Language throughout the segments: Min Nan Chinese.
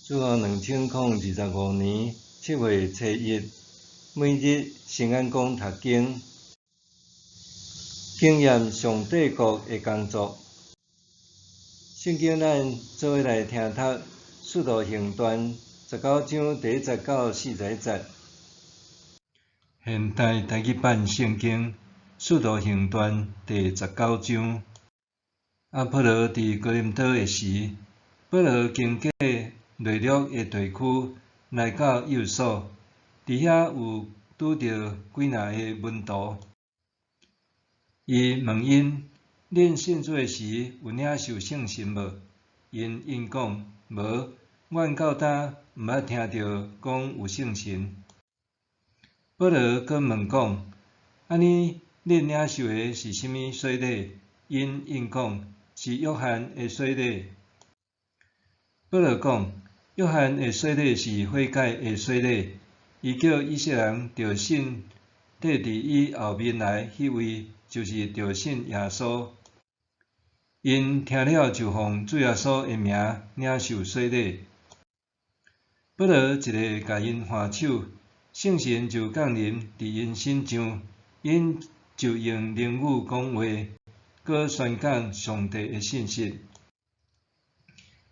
主後2025年7月初一，每日聖安講讀經，經驗上帝國的工作。聖經咱做伙來聽讀《使徒行傳》19章第1節到41節。現代台語版聖經《使徒行傳》第十九章。阿波羅佇哥林多的時，保羅經過內陸的地區，來到以弗所，佇遐有拄著幾若个門徒。伊問𪜶：恁信主的時，有領受聖神無？𪜶應講：無，阮到今毋捌聽著講有聖神。保羅閣問講：按呢，恁領受的是啥物洗禮？𪜶應講：是約翰的洗禮。保羅講：約翰的洗禮是悔改的洗禮，伊叫以色列人著信綴佇伊後面來彼位，就是著信耶穌。𪜶聽了就奉主耶穌的名領受洗禮。保羅一下共𪜶按手，聖神就降臨佇𪜶身上，𪜶就用靈語講話，閣宣講上帝的信息。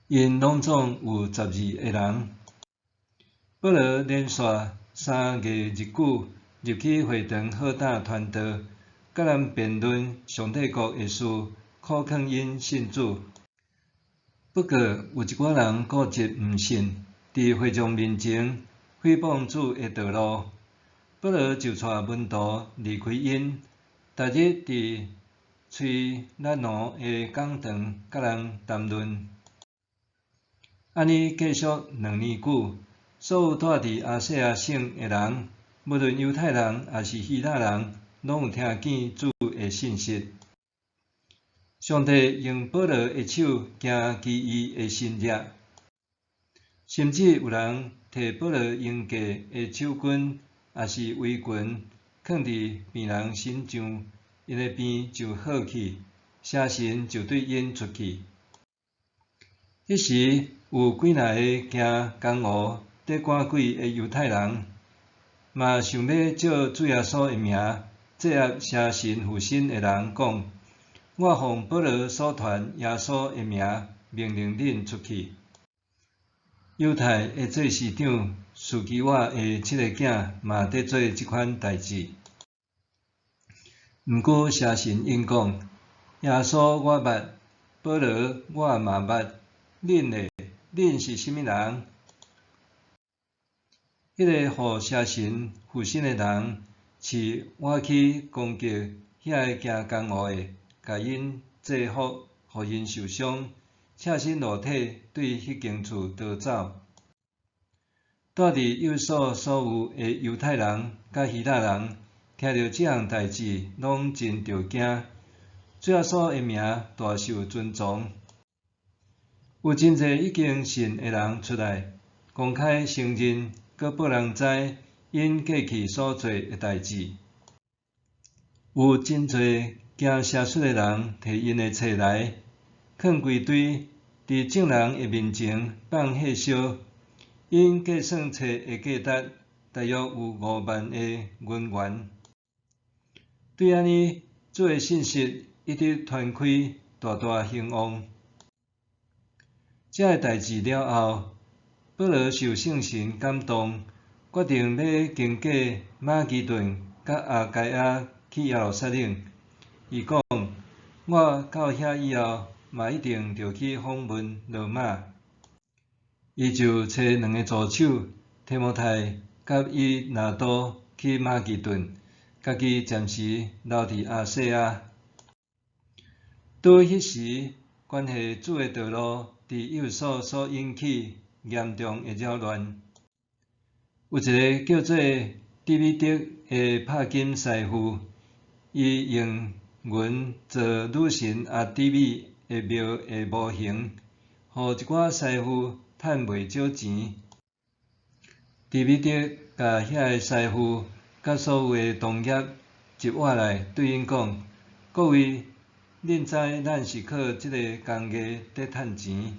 𪜶攏總有12个人。保羅連續3月日久，入去會堂好膽傳道，佮人辯論上帝國的事，苦勸𪜶信主。不過有一寡人固執毋信，佇會眾面前誹謗主的道路。保羅就帶門徒離開𪜶，逐日佇推喇奴的講堂佮人談論。按呢繼續兩年久，所有住佇亞細亞省的人，無論猶太人抑是希臘人，攏有聽見主的信息。上帝用保羅的手行奇異的神蹟，甚至有人提保羅用過的手巾抑是圍裙，囥佇病人身上，𪜶的病就好去，邪神就對𪜶出去。彼時有幾若个行江湖佇趕鬼的猶太人，嘛想欲藉主耶穌的名，制壓邪神附身的人，講：我奉保羅所傳耶穌的名，命令恁出去。猶太的祭司長司基瓦的七个囝嘛佇做這款代誌。毋過邪神應講：耶穌我捌，保羅我嘛捌，恁咧，恁是啥物人？彼个予邪神附身的人，揤我去攻擊遐个行江湖的，共𪜶制服，予𪜶受傷，赤身露體對彼間厝逃走。住佇以弗所所有的猶太人佮希臘人，聽著這項代誌，攏真著驚。主耶穌的名大受尊崇。有真濟已經信的人出來，公開承認，閣報人知𪜶過去所做的代誌。有真濟行邪術的人提𪜶的冊來，囥規堆，佇眾人的面前放火燒。𪜶計算冊的價值，大約有5萬个銀元。對按呢，主的信息一直傳開，大大興旺。這个代誌了後，保羅受聖神感動，決定欲經過馬其頓佮亞該亞去耶路撒冷。伊講：我到遐以後，嘛一定著去訪問羅馬。伊就差兩个助手提摩太佮以拿多去馬其頓，家己暫時留佇亞細亞。拄彼時，關係主的道路佇以弗所所引起嚴重的擾亂。有一个叫做低米得的拍金師傅，伊用銀做女神阿提米的廟的模型，予一寡師傅趁袂少錢。低米得共遐个師傅佮所有的同業集活來，對𪜶講：各位，恁知咱是靠這个工藝佇趁錢。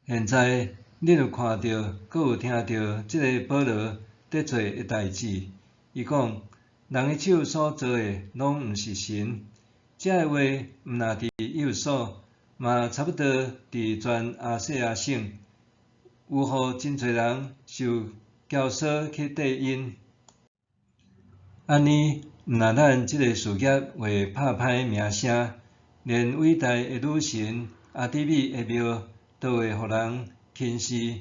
現在，恁有看著，閣有聽著這个保羅佇做的代誌。伊講，人的手所造的攏毋是神。這个話毋若佇以弗所，嘛差不多佇全亞細亞省，有予真濟人受教唆去綴𪜶。按呢，毋若咱這个事業會拍歹名聲，連偉大的女神阿底米的廟都會予人輕視。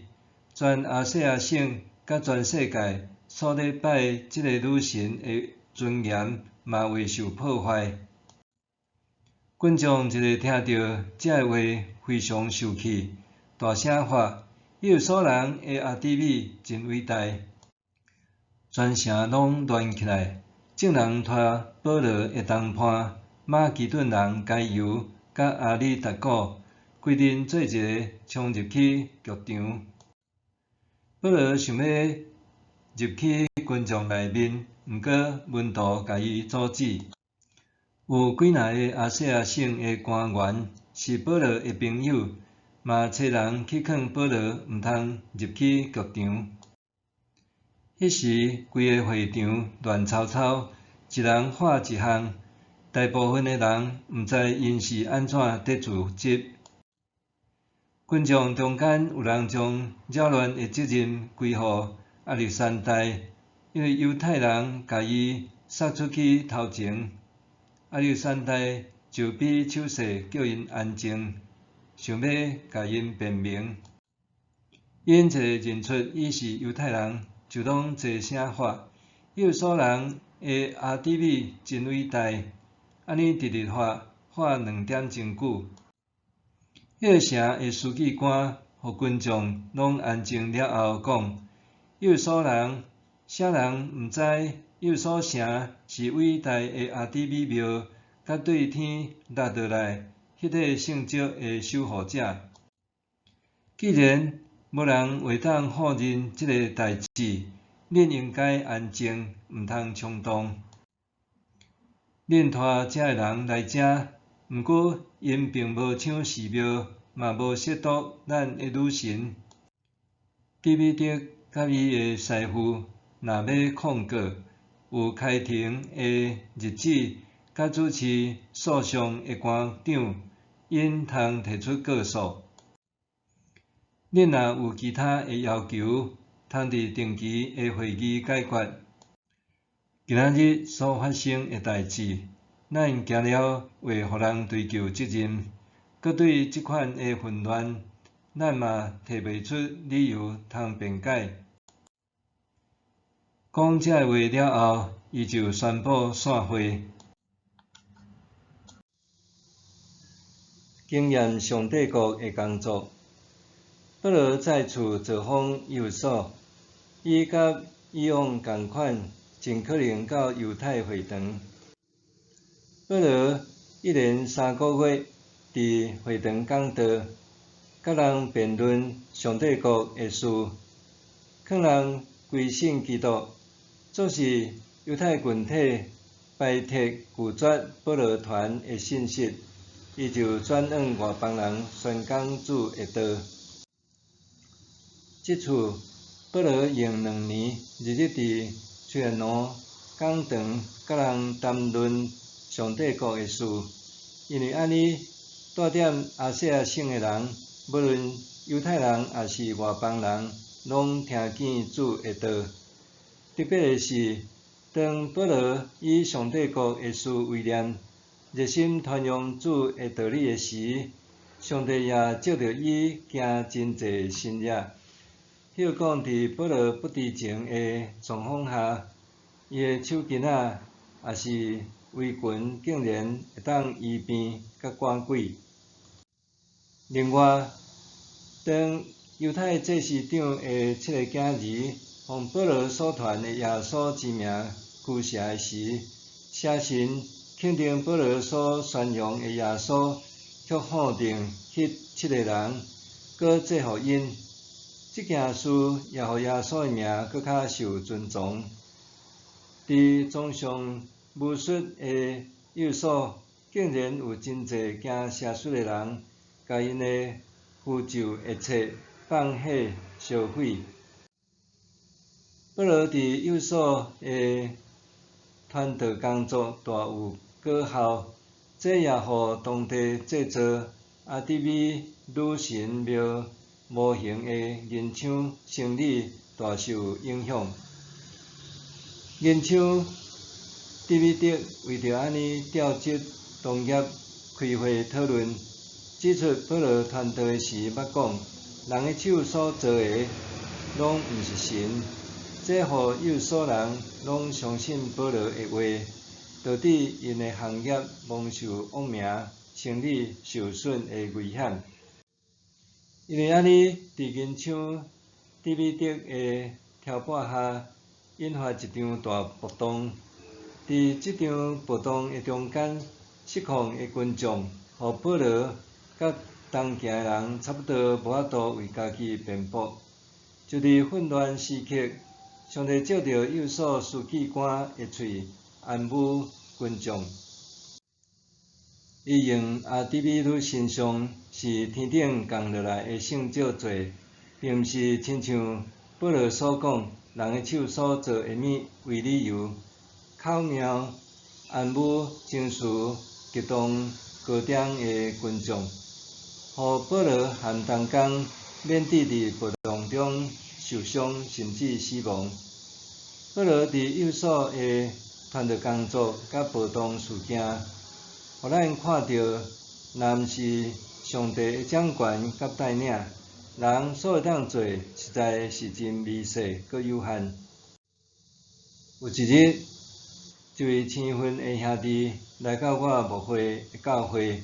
全亞細亞省佮全世界所咧拜這个女神的尊嚴嘛會受破壞。群眾一个聽著這个話，非常受氣，大聲喊：以弗所人的阿底米真偉大！全城攏亂起來，眾人拖保羅的同伴馬其頓人該猶佮阿里達古，規陣做一个衝入去劇場。保羅想欲入去群眾內面，毋過門徒共伊阻止。有幾若个亞細亞省的官員是保羅的朋友，嘛揣人去勸保羅毋通入去劇場。彼時，規个會場亂糟糟，一人喊一項，大部分的人毋知𪜶是按怎佇組織。群眾中間有人將擾亂的責任歸予亞歷山大，因為猶太人共伊殺出去頭前。亞歷山大就比手勢叫𪜶安靜，想欲共𪜶辯明。𪜶一个認出伊是猶太人，就攏齊聲喊：以弗所人的阿底米真偉大！按呢直直喊，喊2點鐘久。彼个城的書記官予群眾攏安靜了後，講：以弗所人，啥人毋知以弗所城是偉大的阿底米廟，佮對天落落來彼塊聖石的守護者？既然無人會當否認這个代誌，恁應該安靜，毋通衝動。恁拖這个人來遮，毋過𪜶並無搶寺廟，嘛無褻瀆咱的女神。底米特佮伊的師傅若欲控告，有開庭的日子，佮主持訴訟的官長，𪜶通提出告訴。恁若有其他的要求，通佇定期的會議解決。今仔日所發生的代誌，咱驚了會予人追究責任，閣對這款的混亂，咱嘛提袂出理由通辯解。講這个話了後，伊就宣布散會。經驗上帝國的工作。保羅再次造訪以弗所，伊佮以往仝款，盡可能到猶太會堂。保羅一連3個月佇會堂講道，佮人辯論上帝國的事，勸人歸信基督。總是猶太群體排斥拒絕保羅傳的信息，伊就轉往外邦人宣講主的道。這次保羅用2年，日日佇推羅奴講堂佮人談論上帝國的事，因為按呢，蹛踮亞細亞省的人，無論猶太人抑是外邦人，攏聽見主的道。特別的是，當保羅以上帝國的事為念，熱心傳揚主的道理的時，上帝也藉著伊行真濟神跡。彼如講，佇保羅不知情的狀況下，伊的手巾仔抑是圍裙竟然會當醫病佮趕鬼。另外，當猶太祭司長的七个囝兒予保羅所傳的耶穌之名驅邪的時，邪神肯定保羅所宣揚的耶穌，卻否認彼七个人，閣制服𪜶。這件事也予耶穌的名閣較受尊崇。佇崇尚巫術的以弗所，竟然有真濟行邪術的人，共𪜶的符咒的冊放火燒毀。保羅佇以弗所的傳道工作大有果效，這也予當地製造阿提米女神廟模型的銀廠生理大受影響。銀廠德米德為著按呢調集同業開會討論，指出保羅傳道的時捌講，人的手所造的攏毋是神，這予以弗所人攏相信保羅的話，導致𪜶的行業蒙受惡名、生理受損的危險。因為按呢，佇銀廠德米德的挑撥下，引發一場大暴動。佇這場暴動的中間，失控的群眾，予保羅佮同行的人差不多無法度為家己辯駁。就佇混亂時刻，上帝藉著以弗所書記官的喙安撫群眾。伊用阿提米女神像是天頂降落來的聖石做，並毋是親像保羅所講，人的手所做的物為理由，巧妙安撫情緒激動高漲的群眾，予保羅和同工免致佇暴動中受傷甚至死亡。保羅佇以弗所的傳道工作佮暴動事件，予咱看著，若毋是上帝的掌權佮帶領，人所會當做實在是真微細閣有限。有一日，一位生份的兄弟來到我牧會的教會，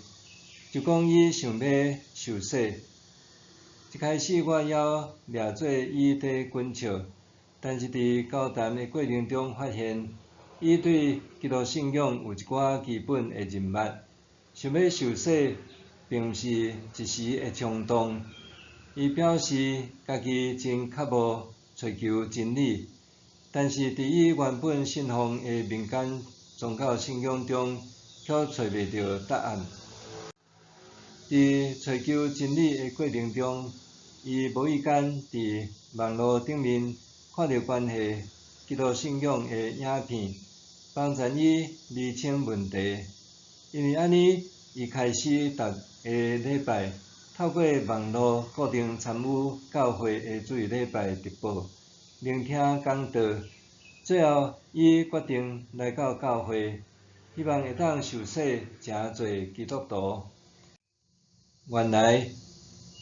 就講伊想欲受洗。一開始我猶掠做伊佇滾笑，但是佇交談的過程中發現，伊對基督信仰有一寡基本的認捌，想欲受洗並毋是一時的衝動。伊表示家己真渴慕追求真理，但是佇伊原本信奉的民間宗教信仰中，卻揣袂著答案。佇追求真理的過程中，伊無意間佇網路頂面看著關係基督信仰的影片，幫助伊釐清問題。因為按呢，伊開始逐个禮拜透過網路固定參與教會的主日禮拜直播，聆聽講道。最後，伊決定來到教會，希望會當受洗成做基督徒。原來，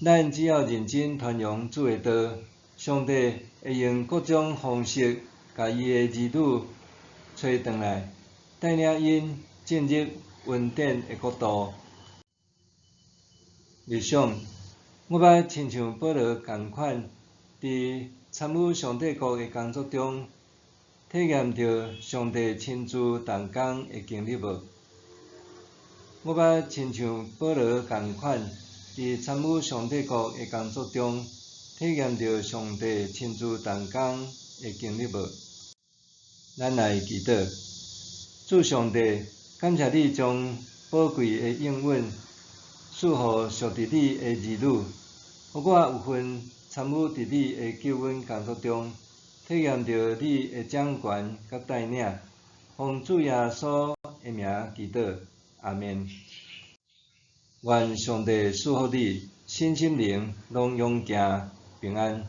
咱只要認真傳揚主的道，上帝會用各種方式，共伊的兒女揣轉來，帶領𪜶進入恩典的國度。默想，我捌親像保羅仝款，佇參與上帝國的工作中，體驗著上帝親自動工的經歷無？我捌親像保羅仝款，佇參與上帝國的工作中，體驗著上帝親自動工的經歷無？咱來祈禱，主上帝，感謝你將寶貴的應允賜予屬佇你的兒女，予我有份參與佇你的救恩工作中，體驗著你的掌權佮帶領。奉主耶穌的名祈禱，阿們。願上帝賜福你，身心靈攏勇健平安。